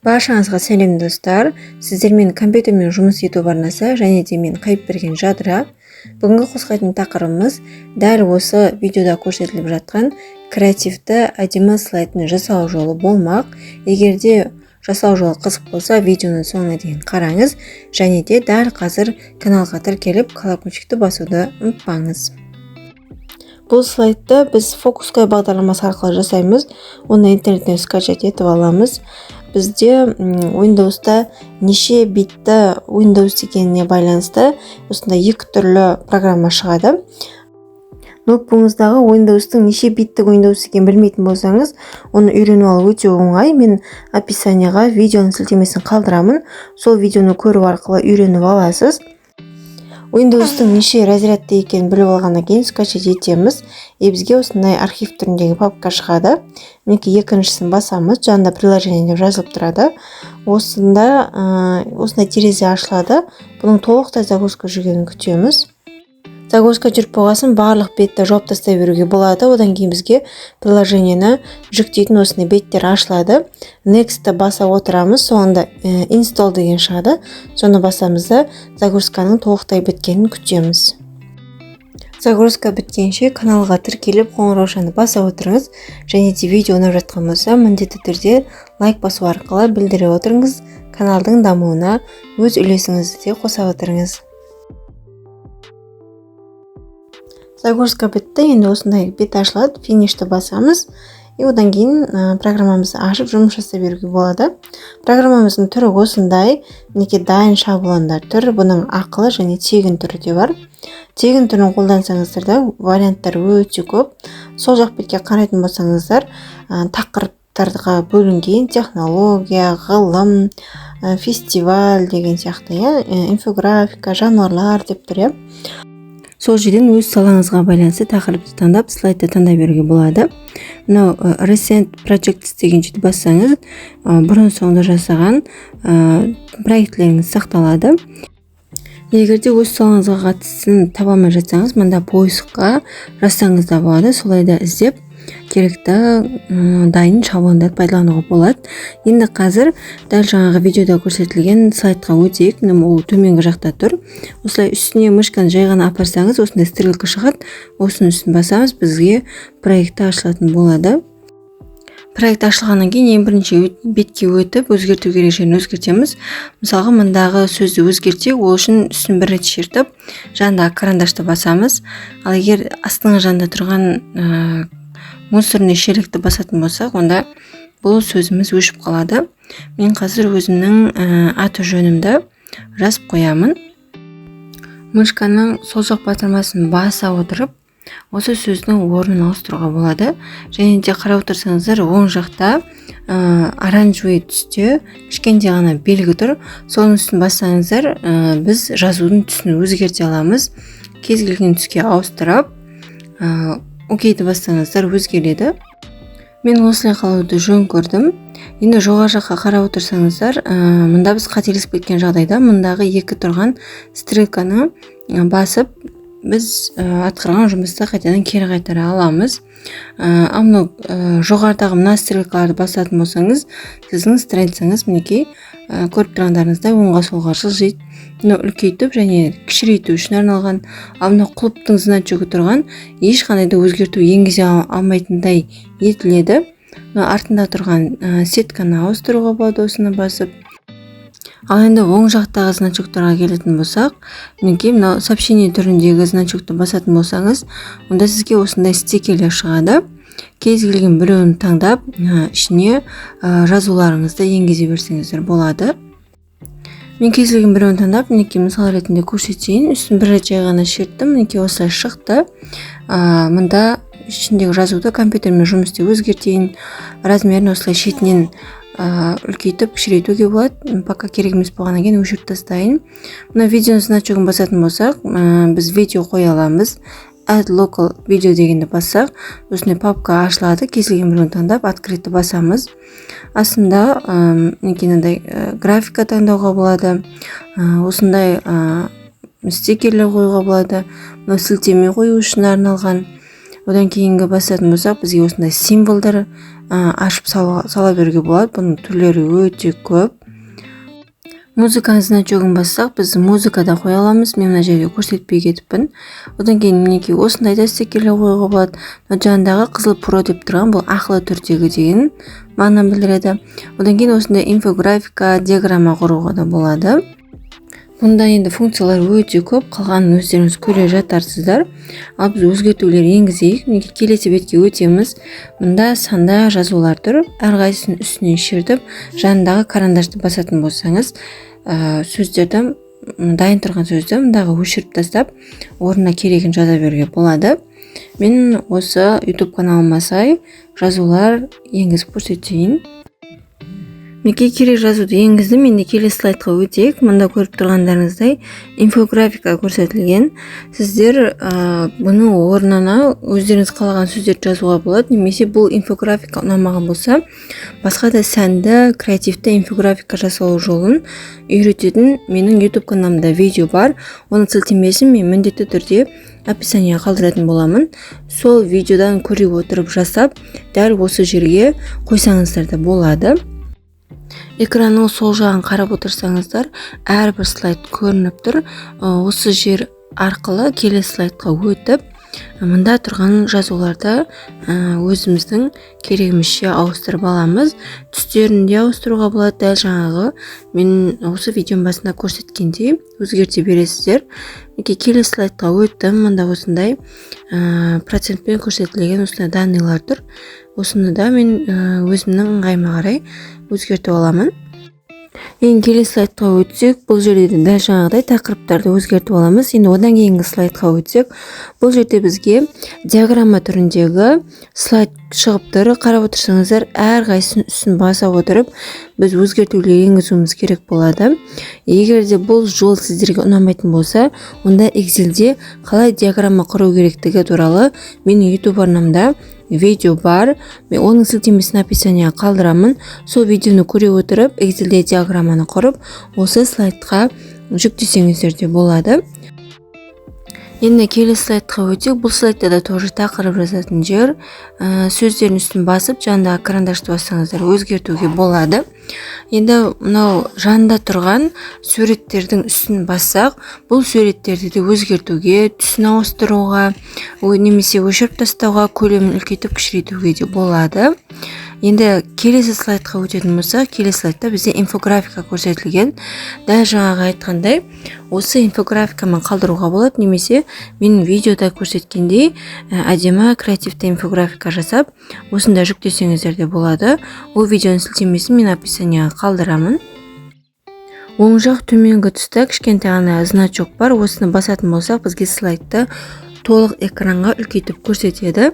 Баршаңызға сәлем, достар! Сіздермен компьютермен жұмыс ету арнасы және де мен, Қайыпберген Жадыра. Бүгінгі қозғайтын тақырыбымыз дәл осы видеода көрсетіліп жатқан креативті әдемі слайдын жасау жолы болмақ. Егер де жасау жолы қызық болса, видеоның соңына дейін қараңыз және де дәл қазір каналға тіркеліп, колокольчикті басуды ұмытпаңыз. Бұл слайдты біз Focusky бағдарламасы арқылы жасаймыз. Оны интернеттен скачать етіп аламыз. Бізде Windows'та неше битті Windows екеніне байланысты осындай екі түрлі программа шығады. Ноутбугыңыздағы Windows'тың неше биттік Windows екенін білмейтін болсаңыз, оны үйреніп алу өте оңай. Мен описанияға видеоның сілтемесін қалдырамын, сол видеоны көру арқылы үйреніп аласыз. Windows'тың неше разрядты екенін біліп алғаннан кейін скачать етеміз, и бізге осындай архив түріндегі папка шығады. Мінекей, екіншісін басамыз, жанында «Приложение» деп жазылып тұрады. Осында осындай терезе ашылады. Бұның толықтай загрузка жүргенін күтеміз. Загрузка жүріп болғасын, барлық бетті жауып тастай беруге болады. Одан кейін бізге приложениені жүктейтін осындай беттер ашылады. Next'ті баса отырамыз, соңында «Install» деген шығады. Соны басамыз да, загрузканың толықтай біткенін күтеміз. Загрузка біткенше каналға тіркеліп, қоңыраушаны баса отырыңыз және де видео ұнап жатқан болса, міндетті түрде лайк басу арқылы білдіре отырыңыз. Каналдың дамуына өз үлесіңізді де қоса отырыңыз. Загрузка бітті, енді осындай бет ашылады. Финишті басамыз, и одан кейін программамызды ашып, жұмыс жасай беруге болады. Программамыздың түрі осындай, мінекей, дайын шаблондар тұр. Бұның ақылы және тегін түрі де бар. Тегін түрін қолдансаңыздар да, варианттар өте көп. Сол жақ бетке қарайтын болсаңыздар, тақырыптарға бөлінген: технология, ғылым, фестиваль деген сияқты, иә, инфографика, жануарлар деп тұр, иә. Сол жерден өз салаңызға байланысты тақырыпты таңдап, слайдты таңдай беруге болады. Мынау «Recent Projects» деген жерді бассаңыз, бұрын соңды жасаған проектілеріңіз сақталады. Егер де өз салаңызға қатыстысын таба алмай жатсаңыз, мында поискқа жазсаңыз да болады. Солай да іздеп, керекті дайын шаблондарды пайдалануға болады. Енді қазір дәл жаңағы видеода көрсетілген слайдқа өтейік. Міне, ол төменгі жақта тұр. Осылай үстіне мышканы жай ғана апарсаңыз, осындай стрелка шығады. Осының үстін басамыз, бізге проекті ашылатын болады. Проект ашылғаннан кейін ең бірінші бетке өтіп, өзгерту керек жерін өзгертеміз. Мысалға, мындағы сөзді өзгертсек, ол үшін үстін бір рет шертіп, жанындағы карандашты басамыз. Ал егер астыңғы жағында тұрған мусорный шелекті басатын болсақ, онда бұл сөзіміз өшіп қалады. Мен қазір өзімнің аты жөнімді жазып қоямын. Мышканың сол жақ батырмасын баса отырып, осы сөздің орнын ауыстыруға болады. Және де қарап отырсаңыздар, оң жақта оранжевый түсте кішкентай ғана белгі тұр. Соның үстін бассаңыздар, біз жазудың түсін өзгерте аламыз. Кез келген түске ауыстырып, окейді бассаңыздар, өзгереді. Мен осылай қалуды жөн көрдім. Енді жоғары жаққа қарап отырсаңыздар, мында біз қателесіп кеткен жағдайда мындағы екі тұрған стрелканы басып, біз атқарған жұмысты қайтадан кері қайтара аламыз. Ал мынау жоғарыдағы мына стрелкаларды басатын болсаңыз, сіздің страницаңыз, мінекей, көріп тұрғандарыңыздай, оңға солға жылжиды. Мынау үлкейтіп және кішірейту үшін арналған. Ал мынау құлыптың значогы тұрған ешқандай да өзгерту енгізе алмайтындай етіледі. Мына артында тұрған сетканы ауыстыруға болады осыны басып. Ал енді оң жақтағы значоктарға келетін болсақ, мінекей, мынау сообщение түріндегі значокты басатын болсаңыз, онда сізге осындай стикерлер шығады. Кез келген біреуін таңдап, ішіне жазуларыңызды енгізе берсеңіздер болады. Мен кез келген біреуін таңдап, мінекей, мысал ретінде көрсетейін. Үстін бір рет жай ғана шерттім, мінекей, осылай шықты. Мында ішіндегі жазуды компьютермен жұмыс істеп өзгертейін. Размерін осылай шетінен үлкейтіп, кішірейтуге болады. Пока керек емес болғаннан кейін өшіріп тастайын. Мына видеоның значогын басатын болсақ, біз видео қоя аламыз. «Add local video» дегенді бассақ, осындай папка ашылады. Кез келген біреуін таңдап, «Открытьті» басамыз. Астында мінекей, мынандай графика таңдауға болады, осындай стикерлер қоюға болады. Мынау сілтеме қою үшін арналған. Одан кейінгі басатын болсақ, бізге осындай символдар ашып сала беруге болады. Бұның түрлері өте көп. Музыканың значогын бассақ, біз музыка да қоя аламыз. Мен мына жерге көрсетпей кетіппін. Одан кейін, мінекей, осындай да стикерлер қоюға болады. Мына жанындағы қызыл «Про» деп тұрған, бұл ақылы түрдегі деген мағынаны білдіреді. Одан кейін осындай инфографика, диаграмма құруға да болады. Бұнда енді функциялар өте көп, қалғанын өздеріңіз көре жатарсыздар. Ал біз өзгертулер енгізейік. Мінекей, келесі бетке өтеміз. Мұнда сандар, жазулар тұр. Әрқайсысының үстінен шертіп, жанындағы карандашты басатын болсаңыз, сөздерді, дайын тұрған сөзді мындағы өшіріп тастап, орнына керегін жаза беруге болады. Мен осы YouTube каналыма сай жазулар енгізіп көрсетейін. Мінекей, керек жазуды енгіздім. Енді келесі слайдқа өтейік. Мында көріп тұрғандарыңыздай, инфографика көрсетілген. Сіздер бұның орнына өздеріңіз қалаған сөздерді жазуға болады немесе бұл инфографика ұнамаған болса, басқа да сәнді, креативті инфографика жасау жолын үйрететін менің YouTube каналымда видео бар. Оның сілтемесін мен міндетті түрде описание ға қалдыратын боламын. Сол видеодан көре отырып жасап, дәл осы жерге қойсаңыздар да болады. Экранның сол жағын қарап отырсаңыздар, әрбір слайд көрініп тұр. Осы жер арқылы келесі слайдқа өтіп, мында тұрған жазуларды өзіміздің керегімізше ауыстырып аламыз. Түстерін де ауыстыруға болады. Дәл жаңағы мен осы видеоның басында көрсеткендей өзгерте бересіздер. Мінекей, келесі слайдқа өттім. Мында осындай процентпен көрсетілген осындай данный лар тұр. Осыны да мен өзімнің ыңғайыма қарай өзгертіп аламын. Енді келесі слайдқа өтсек, бұл жерде де дәл жаңағыдай тақырыптарды өзгертіп аламыз. Енді одан кейінгі слайдқа өтсек, бұл жерде бізге диаграмма түріндегі слайд шығып тұр. Қарап отырсаңыздар, әрқайсысының үстін баса отырып, біз өзгертулер енгізуіміз керек болады. Егер де бұл жол сіздерге ұнамайтын болса, онда Excelде қалай диаграмма құру керектігі туралы менің YouTube арнамда видео бар. Мен оның сілтемесін описание ға қалдырамын. Сол видеоны көре отырып, Excelде диаграмманы құрып, осы слайдқа жүктесеңіздер де болады. Енді келесі слайдқа өтсек, бұл слайдта да тоже тақырып жазатын жер. Сөздердің үстін басып, жанындағы карандашты бассаңыздар, өзгертуге болады. Енді мынау жанында тұрған суреттердің үстін бассақ, бұл суреттерді де өзгертуге, түсін ауыстыруға немесе өшіріп тастауға, көлемін үлкейтіп, кішірейтуге де болады. Енді келесі слайдқа өтетін болсақ, келесі слайдта бізде инфографика көрсетілген. Дәл жаңағы айтқандай, осы инфографикамен қалдыруға болады немесе менің видеода көрсеткендей әдемі, креативті инфографика жасап, осында жүктесеңіздер де болады. Ол видеоның сілтемесін мен описание ға қалдырамын. Оң жақ төменгі тұста кішкентай ғана значок бар. Осыны басатын болсақ, бізге слайдты толық экранға үлкейтіп көрсетеді.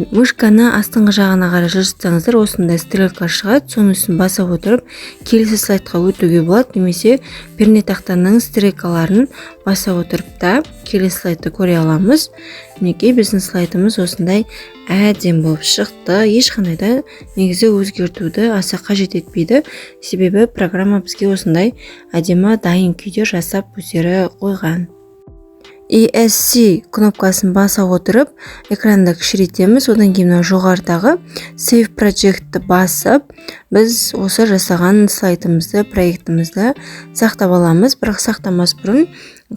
Мышканы астыңғы жағына қарай жылжытсаңыздар, осындай стрелка шығады. Соның үстін баса отырып, келесі слайдқа өтуге болады немесе пернетақтаның стрелкаларын баса отырып та келесі слайдты көре аламыз. Мінекей, біздің слайдымыз осындай әдемі болып шықты. Ешқандай да негізі өзгертуді аса қажет етпейді, себебі программа бізге осындай әдемі дайын күйде жасап өздері қойған. ESC кнопкасын баса отырып, экранды кішірейтеміз. Одан кейін мына жоғарыдағы Save Project басып, біз осы жасаған слайдымызды, проектімізді сақтап аламыз. Бірақ сақтамас бұрын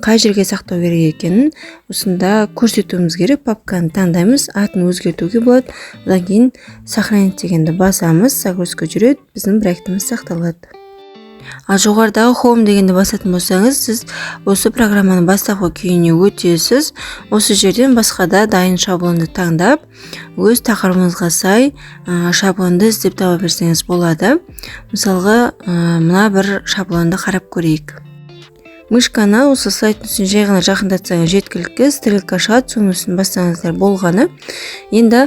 қай жерге сақтау керек екенін осында көрсетуіміз керек. Папканы таңдаймыз, атын өзгертуге болады. Одан кейін «Сохранить» дегенді басамыз, загрузка жүреді, біздің проектіміз сақталады. Ал жоғарыдағы «Home» дегенді басатын болсаңыз, сіз осы программаның бастапқы күйіне өтесіз. Осы жерден басқа да дайын шаблонды таңдап, өз тақырыбыңызға сай шаблонды іздеп таба берсеңіз болады. Мысалға, мына бір шаблонды қарап көрейік. Мышканы осы слайдтың үстіне жай ғана жақындатсаңыз жеткілікті, стрелка шығады, соның үстін бассаңыздар болғаны. Енді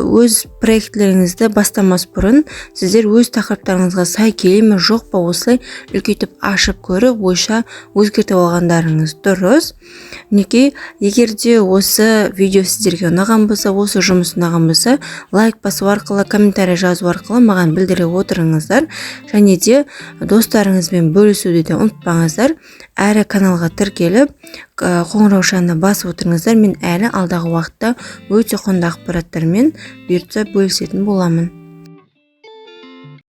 өз проектілеріңізді бастамас бұрын сіздер өз тақырыптарыңызға сай келе ме, жоқ па, осылай үлкейтіп ашып көріп, ойша өзгертіп алғандарыңыз дұрыс. Мінекей, егер де осы видео сіздерге ұнаған болса, осы жұмыс ұнаған болса, лайк басу арқылы, комментарий жазу арқылы маған білдіре отырыңыздар және де достарыңызбен бөлісуді де ұмытпаңыздар. Әрі каналға тіркеліп, қоңыраушаны басып отырыңыздар. Мен әлі алдағы уақытта өте құнды ақпараттармен, бұйыртса, бөлісетін боламын.